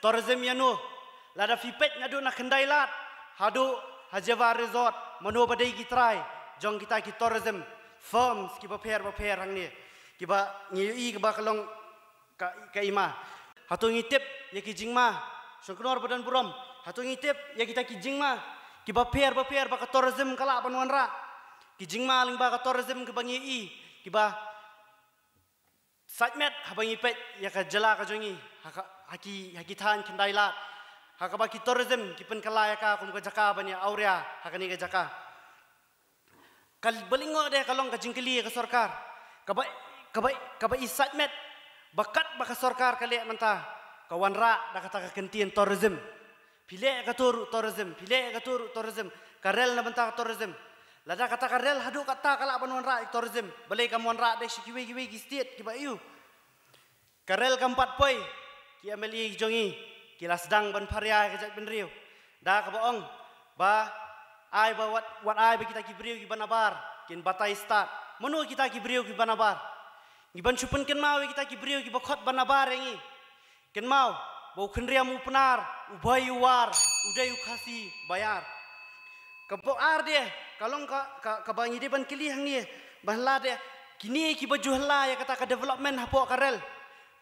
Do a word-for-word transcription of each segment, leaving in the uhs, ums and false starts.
Tourism ïano? Lada phi peit naduh na Khyndai Lad haduh ha Java Resort, mano ba dei ki trai jong kita ki tourism firms kiba pher ba pher hangne, kiba ngi ïohi kiba ka long ka, ka i ma. Hato ngi tip ïa ki jingma? Shongknor ba don burom, hato ngi tip ïa kita ki jingma kiba pher ba pher ba ka tourism ka lah ban wanrah? Ki jingma lyngba ka tourism kiba ngi ïohi, kiba sait met haba ngi peit ïa ka jylla ka jong ngi ha ka, ha ki, ha ki thaiñ Khyndai Lad, ha kaba ki tourism ki pynkylla ïa ka kum ka jaka ban ïa awria ha kane ka jaka. Ka ba lyngngoh de ka long ka jingkylli ïa ka sorkar, kaba, kaba, kaba i sait met ba katba ka sorkar ka leh mynta, ka wanrah da kata ka kyntien tourism. Phi leh kato ruh tourism, phi leh kato ruh tourism. Ka rel na bynta ka tourism. Lada kata ka rel haduh katta ka lah ban wanrah ïa ka tourism, balei kam wanrah de sha kiwei kiwei ki state kiba ïoh? Ka rel kam pat poi, ki M L A ki jong ngi ki la sdang ban pharia ïa ka jaitbynriew da kaba ong ba ai ba wat, wat ai ba kita ki briew kiba nabar kin batai stad. Mano kita ki briew kiba nabar? Ngi ban shu pynkynmaw ïa kita ki briew kiba khot ban nabar ïa ngi. Kynmaw ba u Khynriam u Pnar, u Bhoi u War, u dei u Khasi ba ïar. Kaba ar de ka long ka, ka, kaba ngi dei ban kylli hangne, ba la de kine kiba ju hla ïa kata ka development hapoh ka rel,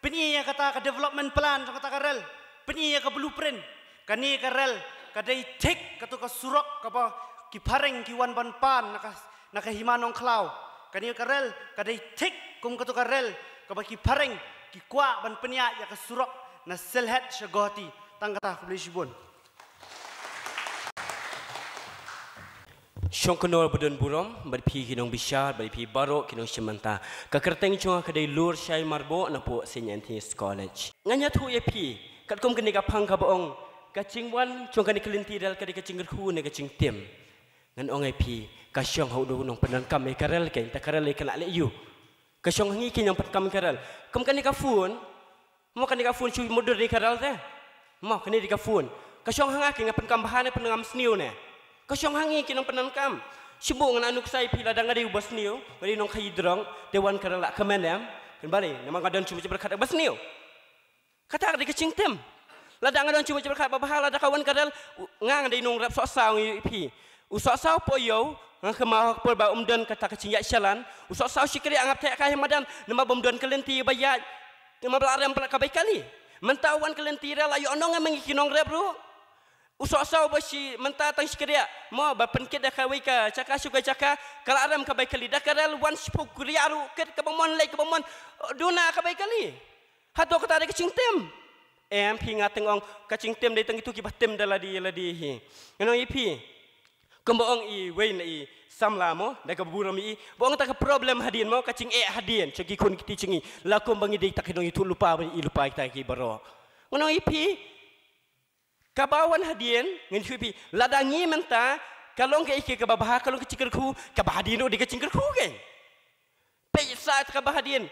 pyni ïa kata ka development plan jong kata ka rel, pyni ïa ka blueprint. Kane ka rel ka dei thik kato ka surok kaba ki phareng ki wan ban pan na ka, na ka Hima Nongkhlaw. Kane ka rel ka dei thik kum kato ka rel kaba ki phareng ki kwah ban pynïaid ïa ka surok na Sylhet sha Guwahati. Tang kata, khublei shibun. Shongknor ba don burom, bad phi ki nongbishar, bad phi baroh ki nongshim bynta. Ka kyrteng jong nga ka dei Lurshai Marbok napoh Saint Anthony's College. Ngan ïathuh ïa phi katkum kane ka phang kaba ong ka jingwan jong kane ka lynti rel ka dei ka jingkyrkhu ne ka jingtim. Ngan ong ïa phi, ka shong ha u nongpyndonkam ïa ka rel, kane ka rel ka la leh ïa u. Ka shong ha ngi ki nongpyndonkam ïa ka rel. Kum kane ka phone, mo kane ka phone shu mudui ïa ka rel te. Mo kane dei ka phone. Ka shong ha nga ki nongpyndonkam bha ne pyndonkam sniew ne? Ka shong ha ngi ki nongpyndonkam. Shu bun ngan ong nuksa ïa phi, lada nga dei uba sniew, nga dei nongkhaii jrong, te wan ka rel la kmen em? Kan balei, namar nga don shu jingpyrkhat ba sniew. Kata ka dei ka jingtim. Lada nga don shu jingpyrkhat ba bha, lada ka wan ka rel, u, nga, nga dei nongrep sohsaw ngi ïa phi. U sohsaw poi ïew, nga kynmaw ha ka por ba um don kata ka jingïaid shalan. U sohsaw shakri, nga theh ka ha madan, namar ba um don ka lynti ba ïaid. Namar ba la rem palat ka bai kali. Mynta wan ka lynti rel, la ïoh nong em ngi ki nongrep ruh. U sohsaw ba shi mynta tang shakri, mo ba pynkit da kawei ka jaka sha kawei ka jaka, ka la rem ka bai kali, da ka rel wan shiphew kri ruh kit kaba mon, leit kaba mon, duna ka bai kali. Hato kata dei ka jingtim? Em, phi, nga teng ong ka jingtim dei tang kito kiba tim da lade lade hi. Ngan ong ïa phi, kumba ong iwei na i samla mo, da kaba burom ïa i, ba ong kata ka problem hadien mo, ka jingeh hadien sha ki khun ki kti jong ngi. La kumba ngi dei ta ki nongïathuhlypa ban ïa i lypa kita ki baroh. Ngan ong ïa phi, kaba wan hadien, ngan ong ïa phi, lada ngi mynta, ka long kaei kaei kaba bha, ka long ka jingkyrkhu, kaba hadien ruh dei ka jingkyrkhu kein. Peit sa kaba hadien.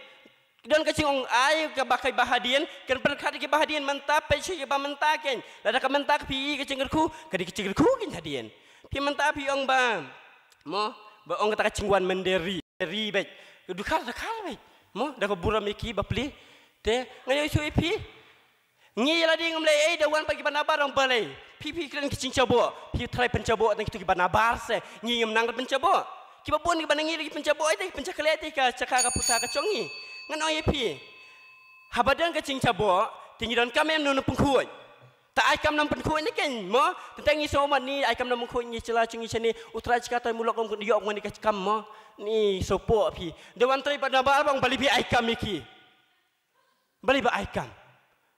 Don ka jingong ai kaba, kaba hadien, kan pyrkhat kaba hadien, mynta peit sha kaba mynta kein. Lada ka mynta ka phi i ka jingkyrkhu, ka dei ka jingkyrkhu kein hadien. Phi mynta phi ong ba, mo, ba ong kata ka jingwan mynder ri, ri beit. Dkhar, dkhar beit. Mo, da ka burom ïa ki bapli. Te, nga ïohi shu ïa phi. Ngi ïa lade ngam leh ei, da wan pat kiba nabar ong balei. Phi, phi kren ki jingjaboh, phi trai pynjaboh tang kito kiba nabar se. Ngi ngim nang pynjaboh. Kiba bun kiba na ngi ruh ki pynjaboh ei, te pynjakhleh te ka jaka ka puta ka jong ngi. Ngan ong ïa phi, haba don ka jingjaboh, te ngi donkam em nong pynkhuid? Ta ai kam nong pynkhuid ne kein mo. Tang ngi sngewmat ni ai kam nong pynkhuid, ngi jylla jong ngi shane, u trai jaka tai mulok ong ïoh ong ne ka kam mo. Ni sopoh phi. Da wan trai ba nabar ba ong balei phi ai kam ïa ki. Balei ba ai kam?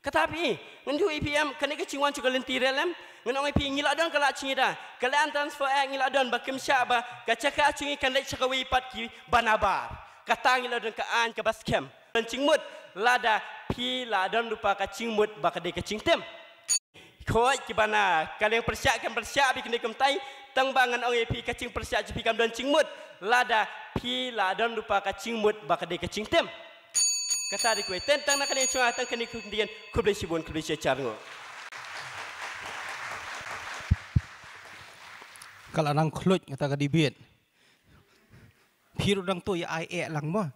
Kata phi, ngan ong ïa phi em, kane ka jingwan jong ka lynti rel em, ngan ong ïa phi ngi la don ka lad jingïada, ka Land Transfer Act ngi la don ba kim shah ba ka jaka jong ngi kan leit sha kawei pat kiba nabar. Kata ngi la don ka aiñ kaba skhem. Don jingmut, lada phi la don lypa ka jingmut ba ka dei ka jingtim. Khoi kiba na ka liang pyrshah kan pyrshah bad kine kumtai, tang ba ngan ong ïa phi ka jingpyrshah jong phi kam don jingmut, lada phi la don lypa ka jingmut ba ka dei ka jingtim. Kata dei kawei, tang na ka liang jong nga tang kane ka ktien, khublei shibun, khublei shihajar nguh. Ka la nang khluit kata ka debate. Phi ruh dang to ïa ai eh lang mo.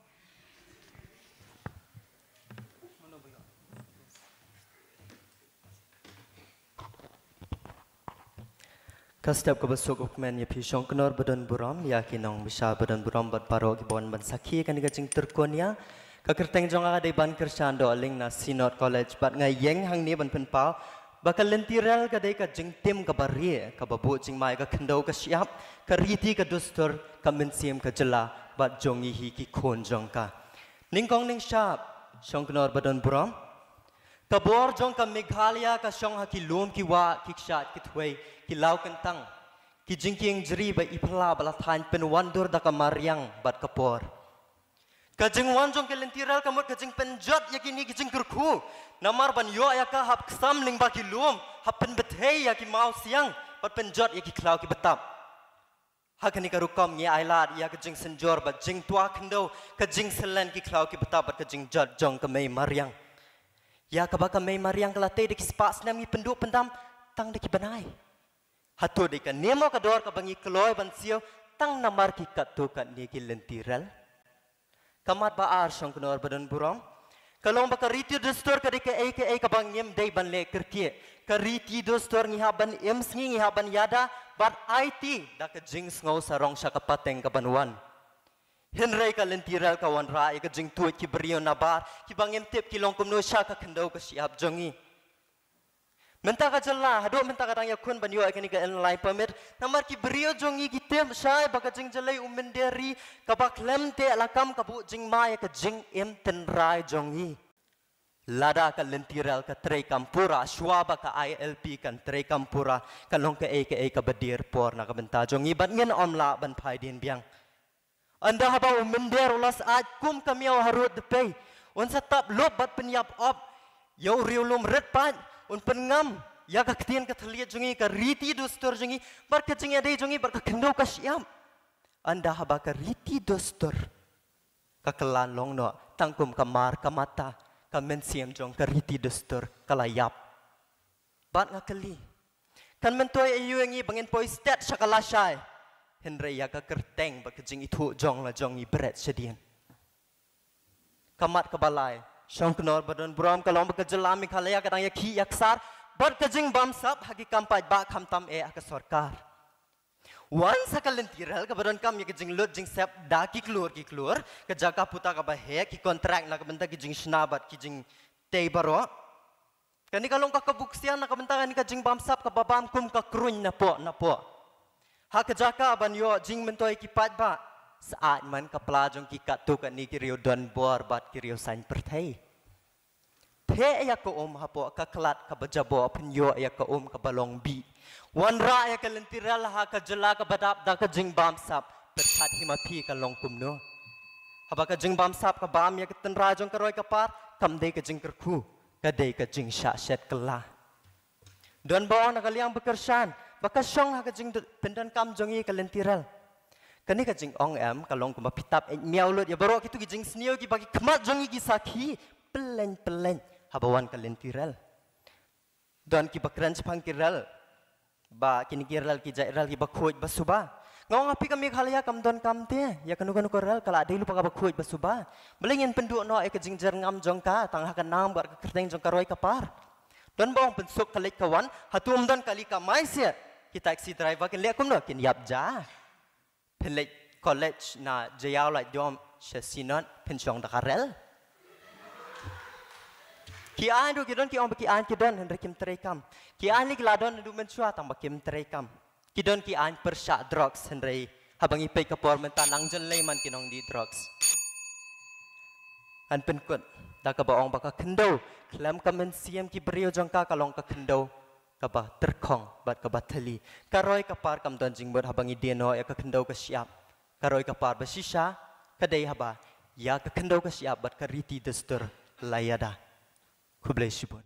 Ka step kaba suk ukmen ïa phi Shongknor badon burom, ïa ki nong bisha badon burom bad baroh ki ba wan ban sakhi kane ka jingtyrkon ïa. Ka kyrteng jong nga ka dei Ban Kyrshan Dohling na Synod College bad nga ïeng hangne ban pynpaw ba ka lynti rel ka dei ka jingtim kaba rieh kaba buh jingma ïa ka khyndew ka shyiap, ka riti ka dustur, ka mynsiem ka jylla bad jong ngi hi ki khun jong ka. Nyngkong nyngshap Shongknor badon burom. Ka bor jong ka Meghalaya ka shong ha ki lum ki wah, ki kshaid ki thwei, ki law kyntang, ki jingkieng jri ba i phylla ba la thaiñ pynwandur da ka mariang bad ka por. Ka jingwan jong ka lynti rel ka mut ka jingpynjot ïa kine ki jingkyrkhu. Namar ban ïoh ïa ka hap ksam lyngba ki lum, hap pynbthei ïa ki maw siang bad pynjot ïa ki khlaw ki btap. Ha kane ka rukom ngi ailad ïa ka jingsynjor bad jingtwa khyndew, ka jingsyllen ki khlaw ki btap bad ka jingjot jong ka mei mariang. Ïa kaba ka mei mariang ka la tei da ki spah snem ngi pynduh pyndam tang da ki bnai. Hato dei kane mo ka dor kaba ngi kloi ban siew tang namar ki katto katne ki lynti rel? Ka mat ba ar Shongknor badon burom. Ka long ba ka riti dustur ka dei kaei kaei kaba ngim dei ban leh kyrkieh. Ka riti dustur ngi hap ban im sngi, ngi hap ban ïada bad aiti da ka jingsngew sarong sha ka pateng kaban wan. Hynrei ka lynti rel ka wanrah ïa ka jingtuid ki briew nabar kiba ngim tip ki long kumno sha ka khyndew ka shyiap jong ngi. Mynta ka jylla, haduh mynta ka dang ïakhun ban ïoh ïa kane ka Inner Line Permit. Namar ki briew jong ngi ki tip shai ba ka jingjyllei u mynder ri kaba khlem teh lakam ka buh jingma ïa ka jingim tynrai jong ngi. Lada ka lynti rel ka treikam pura, shuwa ba ka I L P kan treikam pura, ka long kaei kaei kaba dier por na ka bynta jong ngi bad ngin ym lah ban phai dien biang. Ynda haba u mynder u la syaid kum ka miaw harud dpei, un sa tap lup bad pynïap op ïa u riewlum rit paid, un pynngam ïa ka ktien ka thylliej jong ngi, ka riti dustur jong ngi, bad ka jingïadei jong ngi bad ka khyndew ka shyiap. Ynda haba ka riti dustur ka kylla long noh tang kum ka mar ka mata, ka mynsiem jong ka riti dustur ka la ïap. Bad nga kylli, kan myntoi aïu ïa ngi ba ngin poi stet sha ka lashai, hynrei ïa ka kyrteng bad ka jingithuh jong la jong ngi bret shadien. Ka mat kaba lai Shongknor badon burom, ka long ba ka jylla Meghalaya ka dang ïakhih ïaksar bad ka jingbamsap ha ki kam paidbah khamtam eh ha ka sorkar. Wan sa ka lynti rel kaba donkam ïa ka jinglut jingsep da ki klur ki klur, ka jaka puta kaba heh, ki kontrak na ka bynta ki jingshna bad ki jingtei baroh. Kane ka long ka kabu ksian na ka bynta kane ka jingbamsap kaba bam kum ka kruiñ napoh napoh. Ha ka jaka ban ïoh jingmyntoi ki paidbah, syaid man ka pla jong ki katto katne ki riew donbor bad ki riew saiñ pyrthei. Theh ïa ka um hapoh ka khlad kaba jaboh, pynïoh ïa ka um kaba long bih. Wanrah ïa ka lynti rel ha ka jylla kaba dap da ka jingbamsap, pyrkhat hi ma phi ka long kumno? Haba ka jingbamsap ka bam ïa ka tynrai jong ka roi ka par, kam dei ka jingkyrkhu, ka dei ka jingshah shet kylla. Don ba ong na ka liang ba kyrshan ba ka shong ha ka jingpyndonkam jong ngi ka lynti rel. Kane ka jingong em ka long kumba phi tap eit miaw lut ïa baroh kito ki jingsniew kiba ki khmat jong ngi ki sakhi pyllein pyllein haba wan ka lynti rel. Don kiba kren shaphang ki rel ba kine ki rel ki jait rel kiba khuid ba suba. Nga ong ha phi ka Meghalaya kam donkam te ïa kano kano ka rel, ka la dei lypa kaba khuid ba suba. Balei ngin pynduh noh ïa ka jingjyrngam jong ka tang ha ka nam bad ka kyrteng jong ka roi ka par? Don ba ong pynsuk ka leit ka wan, hato ym don kali kamai seh? Ki taxi driver kin leh kumno, kin ïap ja? Phin leit college na Jaiaw Laitom sha Synod, phin shong da ka rel. Ki aiñ ruh ki don, ki ong ba ki aiñ ki don hynrei kim treikam. Ki aiñ lei ki la don naduh mynshuwa tang ba kim treikam. Ki don ki aiñ pyrshah drugs hynrei haba ngi peit ka por mynta nang jyllei man ki nongdih drugs. Ngan pynkut da kaba ong ba ka khyndew khlem ka mynsiem ki briew jong ka ka long ka khyndew kaba tyrkhong bad kaba thylli. Ka roi ka par kam don jingmut haba ngi die noh ïa ka khyndew ka shyiap. Ka roi ka par ba shisha ka dei haba ïa ka khyndew ka shyiap bad ka riti dustur la ïada. Khublei shibun.